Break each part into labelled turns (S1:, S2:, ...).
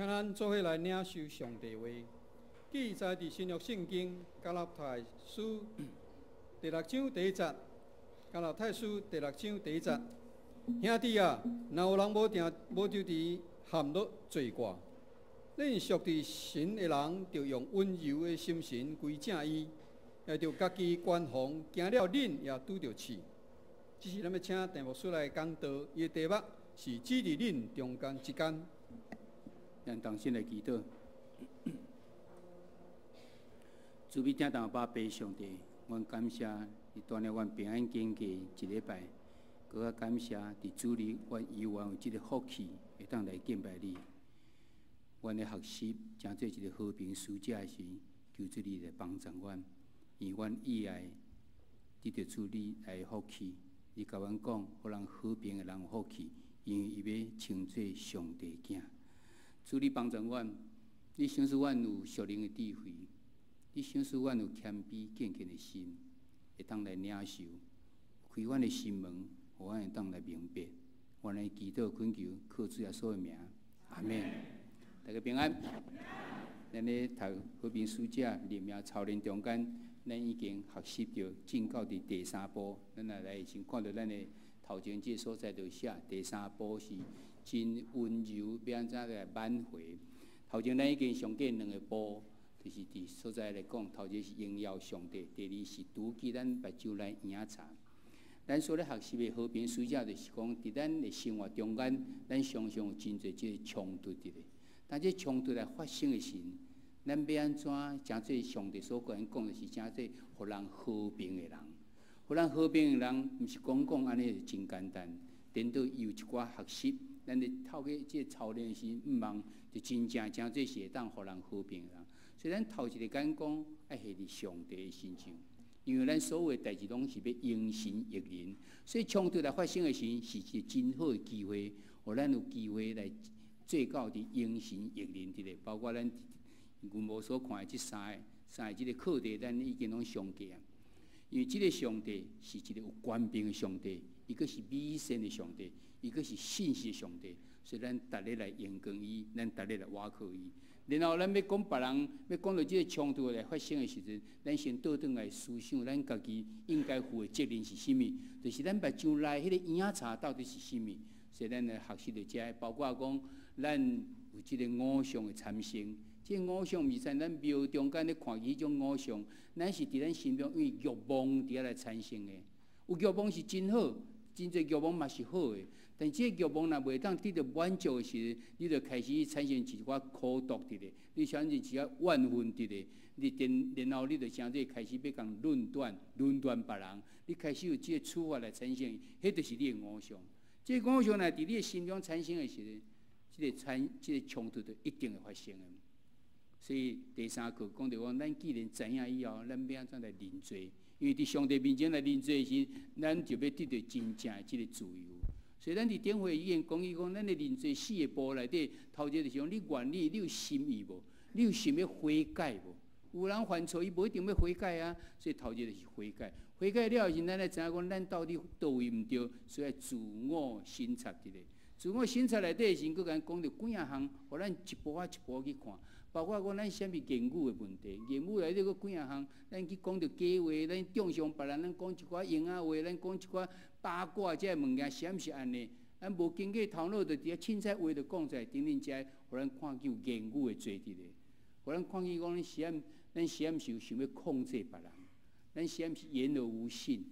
S1: 請咱做伙來領受上帝話，記載佇新約聖經加拉太書第六章第一節。加拉太書第六章第一節，兄弟啊，若有人無定無就佇陷落罪過，恁屬佇神的人，著用溫柔的心神歸正伊，也著家己關防，驚了恁也拄著試。這時咱欲請鄭牧師來講道，伊的題目是只佇恁中間一工。
S2: 咱同心來祈禱，慈悲疼阿爸父上帝，阮感謝你帶領阮平安經過一禮拜，閣較感謝佇主日，阮猶原有這个福氣會當來敬拜你。阮咧學習成做一个和平使者時，求主你來幫助阮，因為阮意愛得著主你來福氣。你共阮講，予人和平的人有福氣，因為伊欲稱做上帝囝。主你幫助阮，你賞賜阮有屬靈的智慧，你賞賜阮有謙卑敬虔的心，會當來領受，開阮的心門，予阮會當來明白。阮來祈禱懇求，靠主耶穌的名，阿們。大家平安。咱咧讀和平使者靈命操練中間，咱已經學習著進到佇第三步。咱若來先看著咱的頭前這个所在，就寫第三步是真溫柔，欲按怎來挽回。頭前咱已經上過兩个步，就是佇所在來講，頭一个是榮耀上帝，第二是除去咱目睭內影柴。咱所咧學習的和平使者，就是講，佇咱的生活中間，咱常常有真濟這个衝突佇咧。但這衝突來發生的時，咱欲按怎成做上帝所講講的是成做予人和平的人？予人和平的人，毋是講講按呢就真簡單。顛倒伊有一寡學習，咱咧透過這个操練時，毋茫就真正成做是會當予人和平的人。所以咱頭一个講講愛下佇上帝的身上，因為咱所有的代誌攏是欲榮神益人，所以衝突來發生的時，是一个真好的機會，予咱有機會來做到佇榮神益人佇咧，包括咱阮無所看的這三个三个這个課題，咱已經攏上過啊。因為這个上帝是一个有權柄的上帝，伊閣是美善的上帝，伊閣是信實的上帝，所以咱逐日來榮光伊，咱逐日來倚靠伊。然後咱欲講別人，欲講著這个衝突來發生的時陣，咱先倒轉來思想，咱家己應該負的責任是啥物？就是咱目睭內彼個影柴到底是啥物？所以咱來學習著這，包括講咱有這个偶像的產生。這个偶像毋是在咱廟中間咧看見彼種偶像，咱是佇咱心中因為慾望佇遐來產生的。有慾望是真好，真濟慾望嘛是好的，但這個慾望若袂當得著滿足的時陣，你就開始產生一寡苦毒佇咧，你產生一寡怨恨佇咧，你然後你就成做開始欲共論斷、論斷別人，你開始有這个處罰來產生，彼就是你的偶像。這个偶像若佇你的心中產生的時陣，這个產這个衝突就一定會發生的。所以第三課講著講，咱既然知影以後，咱欲按怎來認罪？因為佇上帝面前來認罪時，咱就欲得著真正的這个自由。所以咱佇頂回已經講伊講，咱的認罪四个步內底，頭一个就是講，你願意，你有心意無？你有想欲悔改無？有人犯錯，伊無一定欲悔改啊。所以頭一个就是悔改，悔改了後，咱來知影講，咱到底佗位毋對，所以自我省察一下。自我省察內底時，閣共講著幾仔項，予咱一步仔一步去看。包括講咱啥物言語的問題，言語內底閣幾仔項，咱去講著假話，咱中傷別人，咱講一寡閒仔話，咱講一寡八卦這个物件，是毋是按呢？咱無經過頭腦，就佇遐凊彩話就講出來，等等這，予咱看見有言語的罪佇咧，予咱看見講咱是按，咱是毋是有想欲控制別人？咱是毋是言而無信？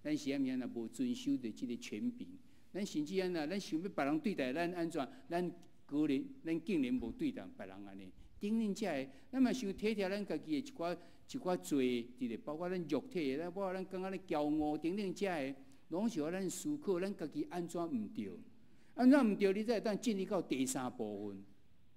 S2: 咱是毋是按無遵守著這个權柄？咱甚至按怎，咱想欲別人對待咱按怎，咱個人咱竟然無對待別人按呢？等等這个，咱嘛傷體貼咱家己的一寡一寡罪佇咧，包括咱肉體的，包括咱感覺咧驕傲等等這个，攏是予咱思考咱家己按怎毋對，按怎毋對，你才會當進入到第三部分。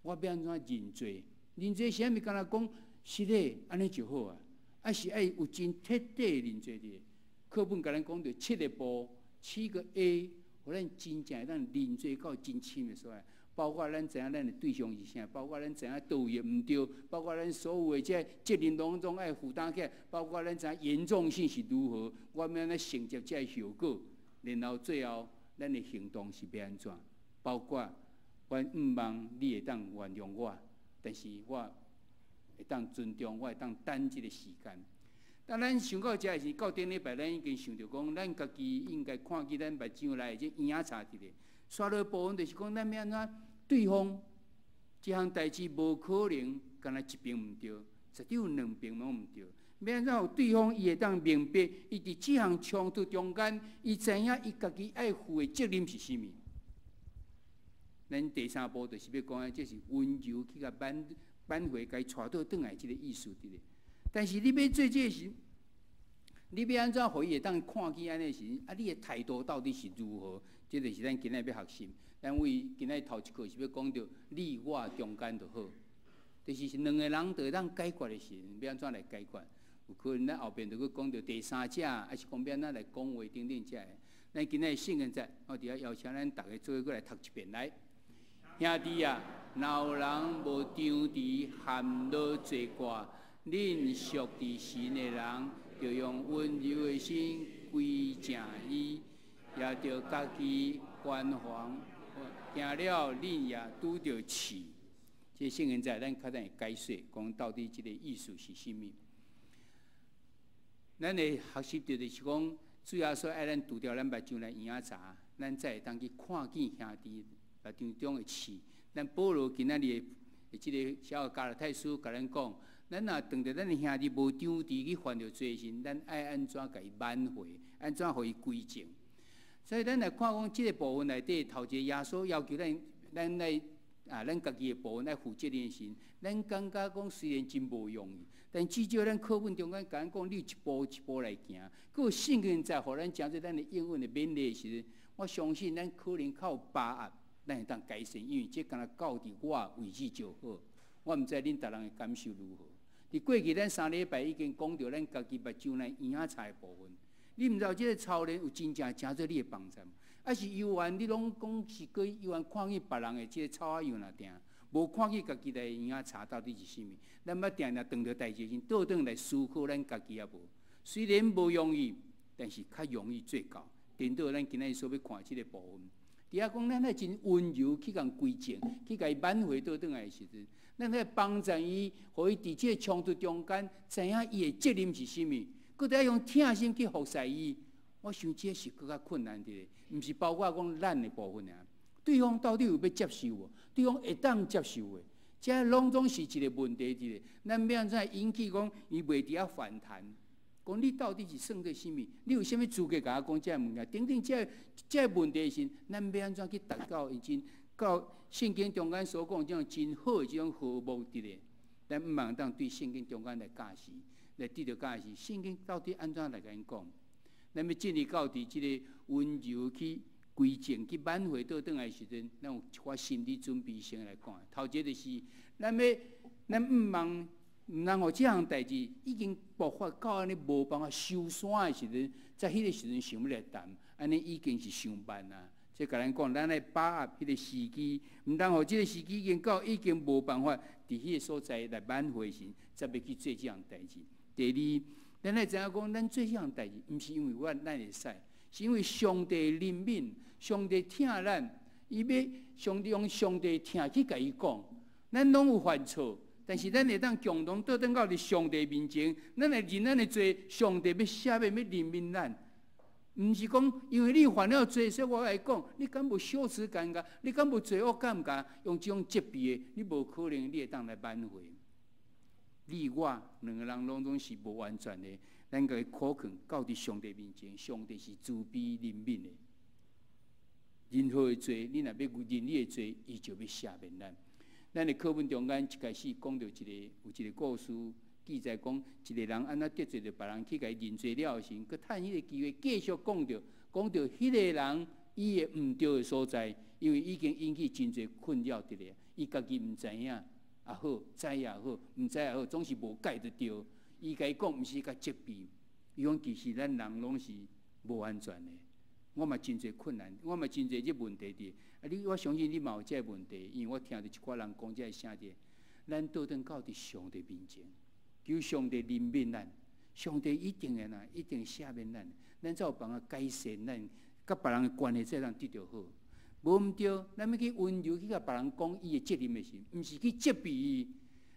S2: 我欲按怎認罪？認罪是啥物？干焦講是咧，按呢就好啊。啊是愛有真徹底的認罪佇咧。課本共咱講著七个步，七個 A，予咱真正會當認罪到真深的所在。包括咱知影咱的對象是啥，包括咱知影佗位毋對，包括咱所有的這責任攏總愛負擔起來，包括咱知影嚴重性是如何，我欲按怎承接這个後果，然後最後咱的行動是欲按怎？包括我毋望你會當原諒我，但是我會當尊重，我會當等這个時間。當咱想到遮時，到頂禮拜咱已經想著講，咱家己應該看見咱目睭內這嬰仔柴佇咧。煞落部分就是講，咱欲按怎對方這項代誌無可能，干焦一邊毋對，絕對有兩邊攏毋對。欲按怎予對方伊會當明白，伊佇這項衝突中間，伊知影伊家己愛負的責任是啥物。咱第三步就是欲講的，這是溫柔去共挽挽回，共伊帶倒轉來這个意思佇咧。但是你欲做這个時，你欲按怎予伊會當看見按呢時，啊，你的態度到底是如何？這就是咱今仔欲學習。咱為今仔頭一課是欲講著你我中間就好，就是兩个人就會當解決的時，欲按怎來解決？有可能咱後邊就閣講著第三者，抑是講欲按怎來講話等等這个。咱今仔聖經節，我佇遐邀請咱逐家做伙閣來讀一遍來。兄弟啊，若有人無張持陷落罪過，恁屬佇神的人，著用溫柔的心歸正伊，也著家己關防，驚了恁也拄著試。這聖經節咱較等會解說，講到底這个意思是啥物。咱會學習著就是講，主耶穌愛咱除掉咱目睭內嬰仔柴，咱才會當去看見兄弟目睭中的刺。咱保羅今仔日的這个小加拉太書共咱講，咱若當著咱的兄弟無張持去犯著罪時，咱愛按怎共伊挽回，按怎予伊歸正。所以咱來看講，這个部分內底，頭一个耶穌要求咱，咱來啊，咱家己的部分來負責任時，咱感覺講雖然真無容易，但至少咱課本中間共咱講，你一步一步來行。閣有聖經在予咱成做咱的應允的勉勵時，我相信咱可能較有把握，咱會當改善，因為這敢若到佇我為止就好。我毋知恁逐人的感受如何。佇過去咱3禮拜已經講著咱家己目睭內嬰仔柴的部分，你毋知道這个操練有真正成做你的幫助，抑是猶原你攏講是閣猶原看見別人的這个草仔油爾定，無看見家己內嬰仔柴到底是啥物。咱捌定定當著代誌時，倒轉來思考咱家己也無。雖然無容易，但是較容易做到。顛倒咱今仔日所欲看這个部分，佇遐講咱愛真溫柔去共歸正，去共伊挽回倒轉來的時陣，咱愛幫助伊，予伊佇這个衝突中間知影伊的責任是啥物，閣得愛用疼心去服侍伊。我想這是閣較困難的，毋是包括講咱的部分爾。對方到底有欲接受無？對方會當接受的，這攏總是一个問題佇咧。咱欲按怎引起講伊袂佇遐反彈？講你到底是算做啥物？你有啥物資格共我講這个物件？等等，這這个問題時，咱欲按怎去達到伊真到聖經中間所講這種真好的這種和睦佇咧？咱毋茫當對聖經中間來教示，來得著教示。聖經到底按怎來共𪜶講？咱欲進入到佇這个溫柔去歸正、去挽回倒轉來時陣，咱有一寡心理準備先來看。頭一个就是咱欲，咱毋茫毋通予這項代誌已經爆發到按呢無辦法收山的時陣，在彼个時陣想欲來談，按呢已經是傷慢啊！這共咱講，咱愛把握彼个時機，毋通予這个時機已經到，已經無辦法佇彼个所在來挽回時，才欲去做這項代誌。第二，咱愛知影講，咱做這項代誌，毋是因為我咱會使，是因為上帝憐憫，上帝疼咱，伊欲上帝用上帝疼去共伊講，咱攏有犯錯，但是咱會當共同倒轉到佇上帝面前，咱來認咱的罪，上帝欲赦免，欲憐憫咱。毋是講因為你犯了罪，所以我來講，你敢無羞恥感覺？你敢無罪惡感覺？用這種責備的，你無可能你會當來挽回。你我兩个人攏總是無完全的，咱共伊苦勸到佇上帝面前，上帝是慈悲憐憫的。任何的罪，你若欲認你的罪，伊就欲赦免咱。咱的課本中間一開始講著一个有一个故事，記載講一个人按怎得罪著別人，去共伊認罪了時，閣趁彼个機會繼續講著，講著彼个人伊的毋對的所在，因為已經引起真濟困擾佇咧，伊家己毋知影也好，知也好，毋知也好，總是無改著對。伊共伊講，毋是共責備，伊講其實咱人攏是無完全的，我嘛真濟困難，我嘛真濟這問題佇。啊，你我相信你嘛有這个問題，因為我聽著一寡人講這个聲佇。咱倒轉到佇上帝面前，求上帝憐憫咱，上帝一定會哪，一定赦免咱，咱才有辦法改善咱佮別人的關係，才通得著好。無毋對，咱欲去溫柔去共別人講伊的責任的時，毋是去責備伊，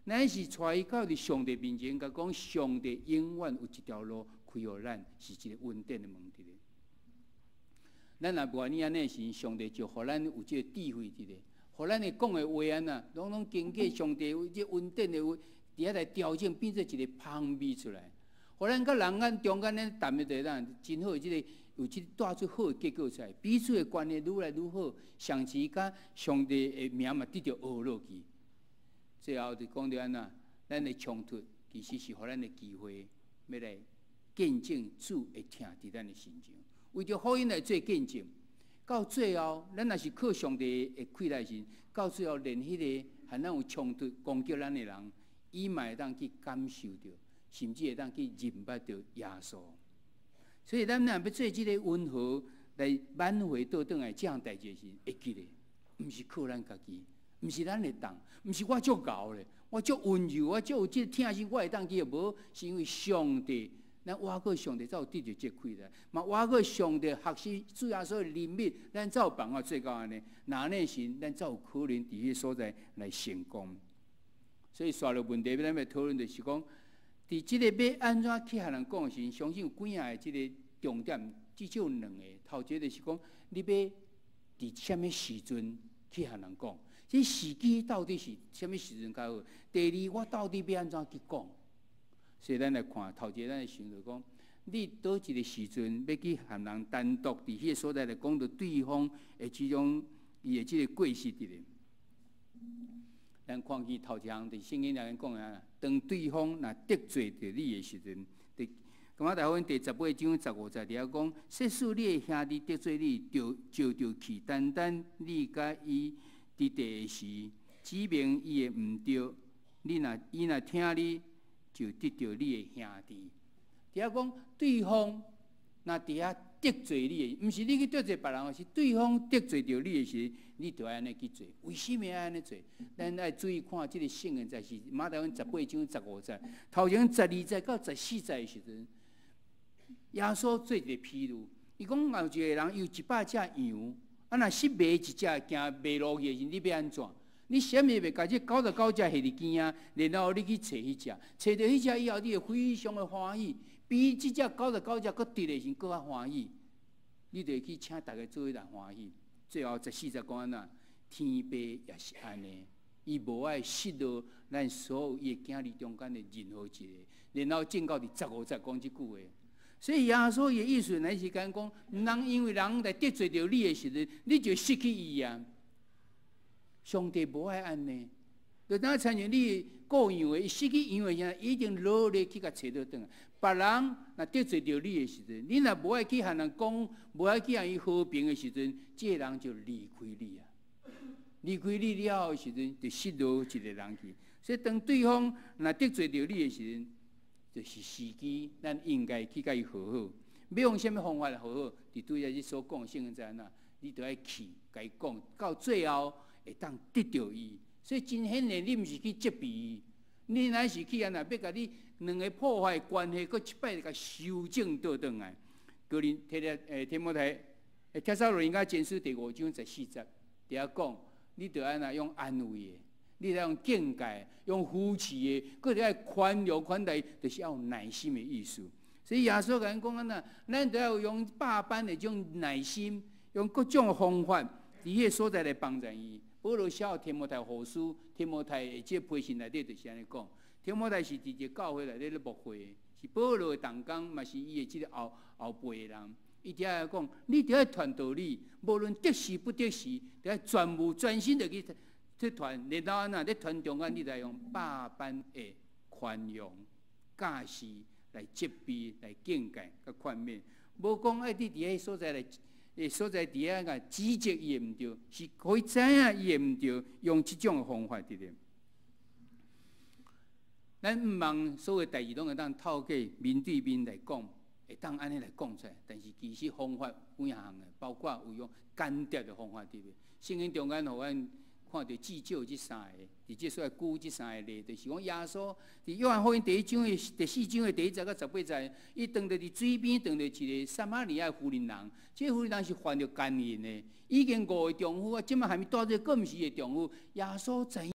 S2: 咱是帶伊到佇上帝面前，共講上帝永遠有一條路開予咱，是一個恩典的門佇咧。咱若願意按呢時，上帝就予咱有這個智慧佇咧，予咱的講的話按呢，攏攏經過上帝這恩典的話，佇遐來調整，變做一個芳味出來。予咱佮人間中間咧談的就咱真好，這個有這個帶出好的結果出來，彼此的關係愈來愈好，甚至佮上帝的名嘛得著學落去。最後就講著按怎，咱的衝突其實是予咱的機會，欲來見證主的疼佇咱的身上，為著福音來做見證。到最後，咱若是靠上帝的氣力時，到最後連彼個和咱有衝突攻擊咱的人，伊嘛會當去感受著，甚至會當去認捌著耶穌。所以，咱若欲做這個溫和來挽回倒轉來這項代誌時，會記得，毋是靠咱家己，毋是咱會當，毋是我足𠢕咧，我足溫柔，我足有這個疼心，我會當去，無是因為上帝，咱倚靠上帝才有得著這氣力，嘛倚靠上帝學習主耶穌的憐憫，咱才有辦法做到按呢。若按呢時，咱才有可能佇彼個所在來成功。所以，紲落問題，咱欲討論就是講，佇這個欲按怎去予人講時，相信有幾仔個這個重點，至少有兩個。頭一個就是講，你欲佇啥物時陣去予人講？這時機到底是啥物時陣較好？第二，我到底欲按怎去講？所以咱來看頭一個，咱來想著講，你佗一個時陣欲去和人單獨佇彼個所在來講著對方的這種伊的這個過失佇咧。咱看見頭一項佇聖經內面講啊，當對方若得罪著你的時陣，佇馬太福音第18章15節佇遐講，設使你的兄弟得罪你，就招著去，單單你佮伊佇地的時，指明伊的毋對，你若伊若聽你，就得著你的兄弟。佇遐講對方若佇遐得罪你的，毋是你去得罪別人，是對方得罪著你的時，你就愛按呢去做。為什麼愛按呢做？咱愛注意看這個聖經，就是馬太福音18章15節，頭前12節到14節的時陣，耶穌做一個譬喻，伊講有一個人有100隻羊，啊若失迷一隻，驚迷路去的時，你欲按怎？你啥物袂共這99隻下佇邊仔，然後你去揣彼隻，揣著彼隻以後，你會非常的歡喜，比這隻99隻閣得的時閣較歡喜。你就會去請逐家做伙來歡喜。最後14節講按怎？天父也是按呢，伊無愛失落咱所有伊的囝兒中間的任何一個。然後進到佇15節講這句話。所以耶穌的意思乃是講，毋通因為人來得罪著你的時陣，你就失去伊啊。上帝無愛按呢，就當親像你顧羊的，伊失去羊的時，伊一定努力去共揣倒轉來。別人若得罪著你的時陣，你若無愛去和人講，無愛去和伊和平的時陣，這個人就離開你啊。離開你了後的時陣，就失落一個人去。所以當對方若得罪著你的時陣，就是時機，咱應該去共伊和好。欲用啥物方法來和好？佇拄才你所講聖經知按怎，你著愛去共伊講，到最後會當得著伊。所以真顯然，你毋是去責備伊，你乃是去按怎，欲共你兩个破壞關係，閣一擺共修正倒轉來。哥林提了提摩太，帖撒羅尼迦前書第5章14節，佇遐講，你著按怎用安慰的，你著用警戒、用扶持的，閣著愛寬容款待，就是要有耐心的意思。所以耶穌共咱講按怎，咱著要用百般的這種耐心，用各種方法，佇彼个所在來幫助伊。保羅寫提摩太後書，提摩太的這批信內底就是按呢講。提摩太是佇一個教會內底咧牧會，是保羅的同工，嘛是伊的這個後後輩的人。伊佇遐講，你著愛傳道理，無論得時不得時，著愛全無專心的去去傳。然後按怎咧傳中間，你著愛用百般的寬容、教示來責備、來警戒、佮勸勉。無講愛佇彼个所在來，所在佇遐共指責伊的毋對，是予伊知影伊的毋對，用這種的方法佇咧。咱毋望所有代誌攏會當透過面對面來講，會當按呢來講出來。但是其實方法有幾項的，包括有用間諜的方法佇咧。聖經中間予阮看著至少這三个，佇這所謂舉這三个例，就是講耶穌佇約翰福音第一章的第四章的第一節到18節，伊當著佇水邊當著一个撒瑪利亞婦人人，這個婦人是犯著姦淫的，已經五个丈夫啊，這擺還欲娶這個閣毋是伊的丈夫，耶穌知。